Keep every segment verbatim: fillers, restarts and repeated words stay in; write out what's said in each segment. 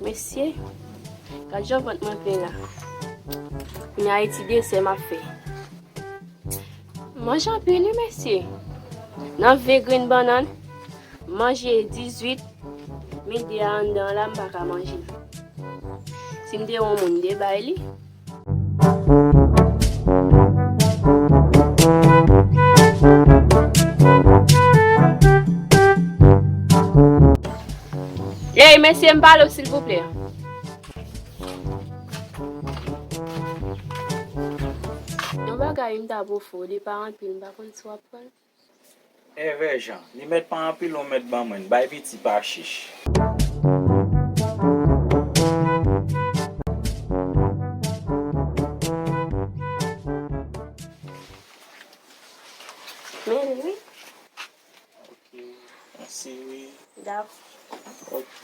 Mesye, gad jan vant mwen plen la. Kounye a e ti desè m ap fè. Manje anpil wi mesye. Nan ven grenn bannann, manje dizuit, men de a anndan an la m pa ka manje. Si m te yon moun, m te bay li. Ey mesye, m pale w silvouplè. Yon bagay m ta pou fè w, li pa anpil, m pa konn si w ap pran l. Evè Jan, li mèt pa anpil, ou mèt ban mwen, bay piti pa chich. Men li wi. Ok, mèsi wi. Dakò. Ok.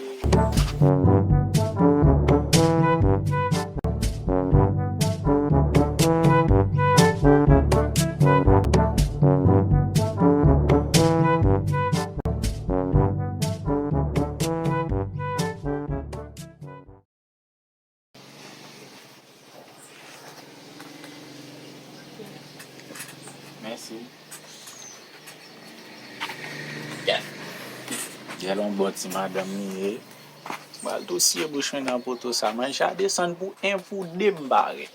Mèsi. Gèl on bon ti madanm li ye. M pral tou siye bouch mwen nan poto sa. Manje a desann pou en, pou de m pare.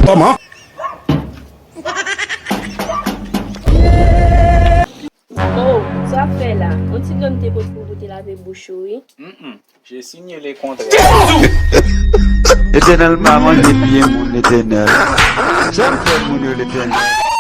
Kòman? Oh, sa w ap fè la? On ti dlo m te pote pou w te lave bouch ou wi. Mm, mm. Je signe le contrat. Etènèl pa manje pye moun, Etènèl. Janm fè moun yo, Letènèl.